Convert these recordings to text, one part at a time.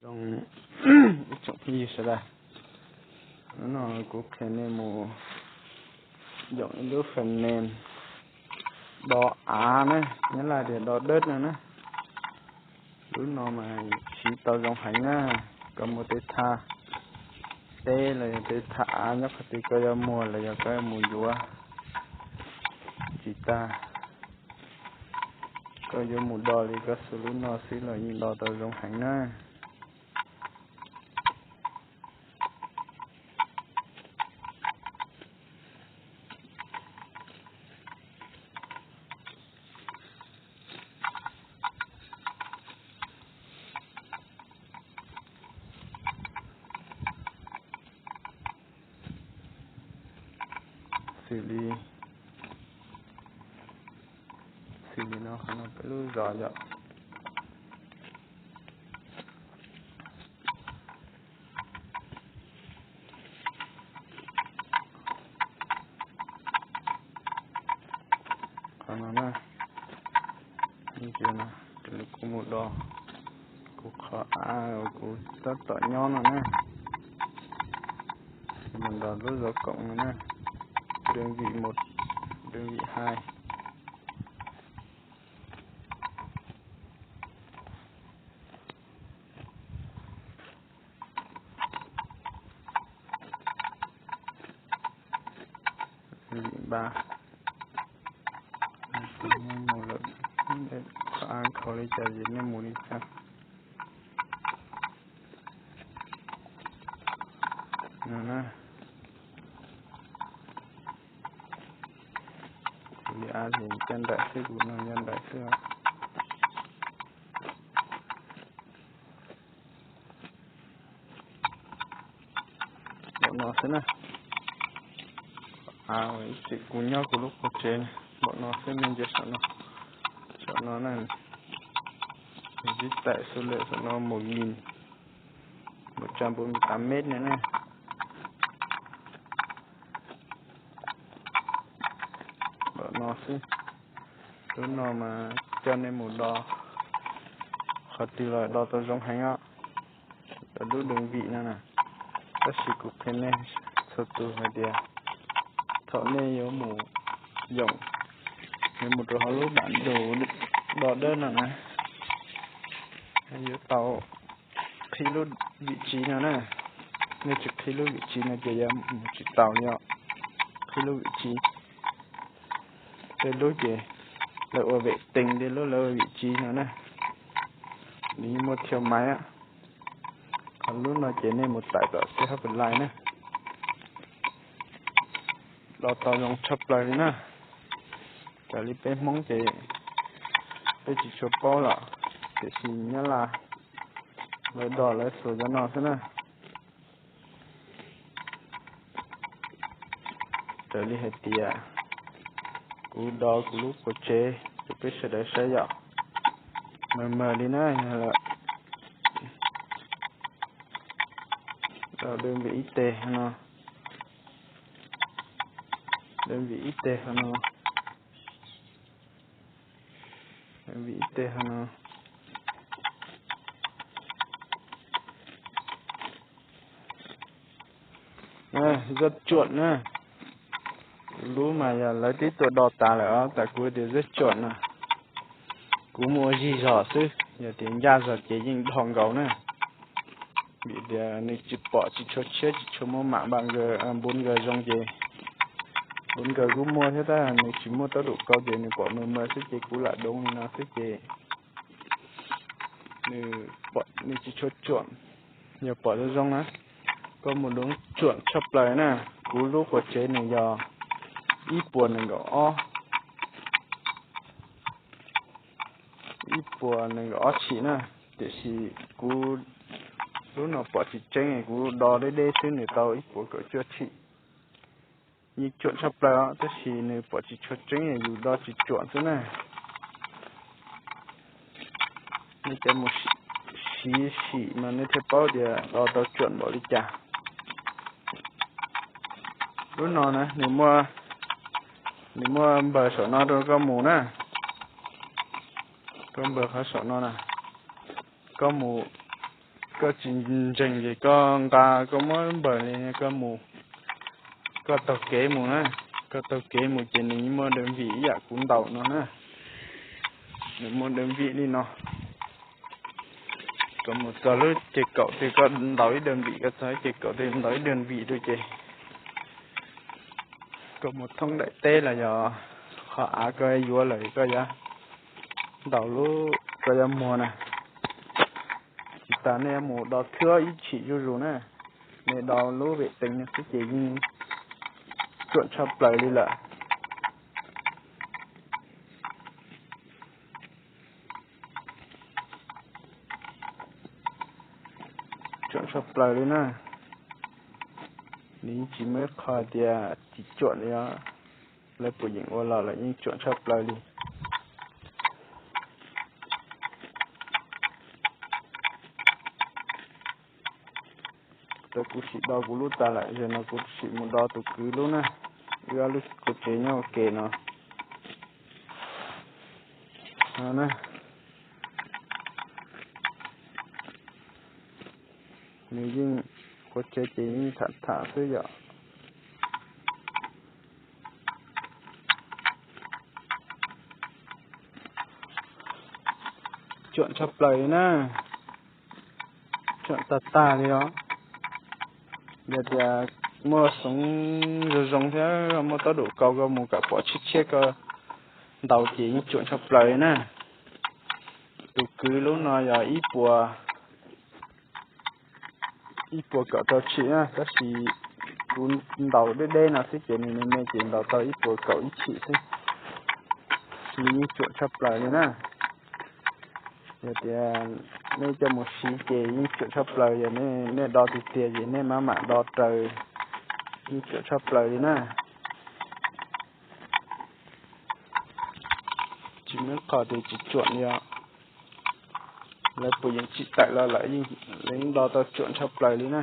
Zoo ib tsoom phooj ywg sawv daws, hnub no kuv qhia nej mus yoom ib lub fem nees do av na, nyob laj tias do dawb no na. Lub no mas siv tau zoo heev na, koj muaj tej thaj teb los yog tej thaj av nyob qhov twg koj yuav muag los yog koj yuav mus yuav tsis tag, koj yuav mus do li koj xub lub no xwb los yeej do tau zoo heev na. Xws li, xws li no, qhov no peb lub zos yom. Qhov no na, kuv mus do kuv qhov av uas kuv tab tom nyob no na, mus nrog lub zov koom no na, đơn vị một, đơn vị hai. Đơn vị ba. Qhov av khaus li cas ces nej mus li cas. No na, li av ces caj nraim xwb, kuv no caj nraim xwb os. Npaum no xwb na. Av ib txwm kuv nyob kuv lub qub tsev, npaum no xwb, nej ntsia saum no, saum no na, nws tib taim xu lem saum no một nghìn một trăm bốn mươi tám mét no na. Npaum no xwb. Lub no mas coj nej mus do qhov twg los do tau zoo heev os. Lub đơn vị no na, tab sis kuv qhia nej txhua tus hais tias thaum nej yuav mus yoom, yuav mus rau hauv lub bản đồ do dớp no na, yuav tau qhib lub vị trí no na. Nej tsis qhib lub vị trí no ces yuav mus tsis tau li os. Qhib lub vị trí, tej lub ces lawv ua vệ tinh, tej lub lawv ua vị trí no na, nws yeej muaj theo máy á. Qhov lub no ces nej mus tải tom C H Play na, do tau zoo tshaj plaws li na. Raws li peb Hmoob ces peb tsis tshua paub lawm, tiam sis Nyab Laj lawv do lawv xuas cov no xwb na. Raws li hais tias kuv do kuv lub qub tsev rau peb sawv daws saib yom, mas mas li na, yog lawm đơn vị ib teg no, đơn vị ib teg no, đơn vị ib teg no. Dot chuam na, kuv lub mas yog lawv twb tuaj do tas lawm os, tas kuv tias dot chuam na. Kuv muaj ua zig zog xwb, yog tias ncaj zog ces yeej dhos nkaus na. Vim tias nws tsis pom tsis tshua tshiab, tsis tshua muaj mam npam nkaws, npun nkaws zoo ces npun nkaws kuj muaj thiab tab nws tsis muaj tau dum kau ces nws pom mas mas xwb ces kuv lam doov li no xwb ces nws pom nws tsis tshua chuam. Yog pom zoo zoo na, koj mus doov chuam tshaj plaws na. Kuv lub qub tsev nws yog ib puas nees nkaum ob, ib puas nees nkaum ob tshim na, tiam sis kuv lub no pom tsis tseeb, kuv do deb deb xwb nws tau ib puas kaum cuaj tshim. Yeej cuam tshaj plaws os, tab sis nws pom tsis tshua tseeb, yus do tsis cuam xwb na. Nej cov mus siv sim mas nej thiaj paub tias do tau cuam npaum li cas. Lub no na, nws muaj npawg saum no rau koj mus na. Koj npawg qhov saum no na, koj mus Koj tsis ntseeg ces koj nqa koj muab npawg li koj mus, koj taug kev mus na, koj taug kev mus ces nws muaj đơn vị ib yam kuv ntaus no na, nws muaj đơn vị li no. Koj mus txog lub ceg kaum twg koj ntaus ib đơn vị, koj txog ib ceg kaum twg ntaus ib đơn vị rau ces koj mus thoob daim teb los yog qhov av koj yuav lawm koj yuav ntaus lub koj yuav muag na. Tsis tas nej mus do thwb ib chim zuj zus na, nej do lub vệ tinh no xwb ces yeej cuam tshaj plaws li lawm. Cuam tshaj plaws li na. Nws yeej tsis muaj ib qho tias tsis cuam li os. Lawv puas yeem ua los lawm yeej cuam tshaj plaws li. Tau kuv sim do kuv lub tas lawm, zaum no kuv sim mus do tus kwv lub na. Wb ob lub kuv tsev nyob ua ke no. No na. Nws yeej, qhov tsev ces yeej tham tham xwb yom. Cuam tshaj plaws li na. Cuam tag tag li os. Yog tias muaj xoov zoo zoo thiab muaj taub dum kaus koj mus kom pom tshiab tshiab koj ntaus ces yeej cuam tshaj plaws li na. Tus kwv lub no yog ib puas, ib puas kaum rau tshim na, tab sis kuv ntaus deb deb no xwb ces nws me me ces ntaus tau ib puas kaum ib tshim xwb. Nws yeej cuam tshaj plaws li na. Yog tias nej coj mus siv ces yeej cuam tshaj plaws, yog nej do tiag tiag ces nej maj mam do raws, yeej cuam tshaj plaws li na. Tsis muaj qhov tias tsis cuam li os. Lawv puas yeem tsim tawm los lawv yeej do tau cuam tshaj plaws li na.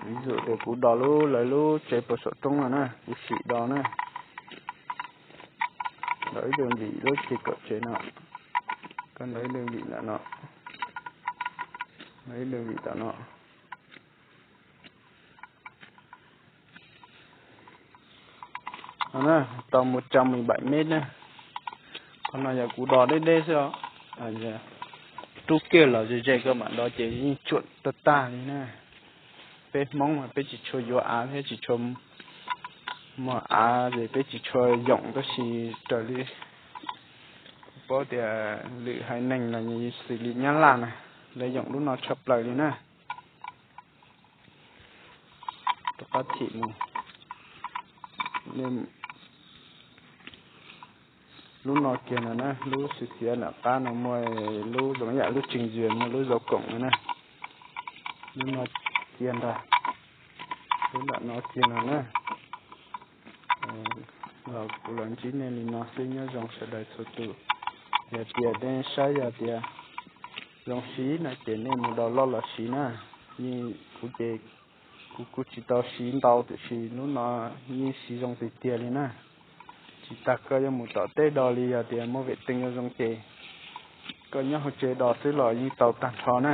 Vis dụ tias kuv do lub, lawv lub tsev puas saum roob no na, kuv sim do na. Ntaus ib đơn vị lub ces kaum tsev no, koj ntaus ib đơn vị ntawm no, ntaus ib đơn vị tom no. Tau mus trăm mười bảy mét na. Qhov no yog kuv do deb deb xwb os. Rub kiag los ze ze koj mam do ces yeej cuam tag tag li na. Peb Hmoob mas peb tsis tshua yuav av thiab tsis tshua muag av ces peb tsis tshua yoom, tab sis raws li kuv paub tias lwm haiv neeg los xws li Nyab Laj na, lawv yoom lub no tshaj plaws li na. Rov qab thim mus. Lub no kiag no na, lub xwm xiav nram qab no muaj lub zoo yam lub tseem yws muaj lub zau koom no na. Lub no kiag ntag, lub nram no kiag no na. Los kuv los ntsib nej li no xwb, nyob zoo sawv daws txhua tus. Yog tias nej saib yog tias zoo siv no ces nej mus download los siv na. Yeej kuv ces kuv kuj tsis tau siv ntau tiam sis lub no yeej siv zoo tiag tiag li na. Tsis tas koj yuav mus tom teb do li, yog tias muaj vệ tinh zoo zoo ces koj nyob hauv tsev do xwb los yeej tau tag nrho na.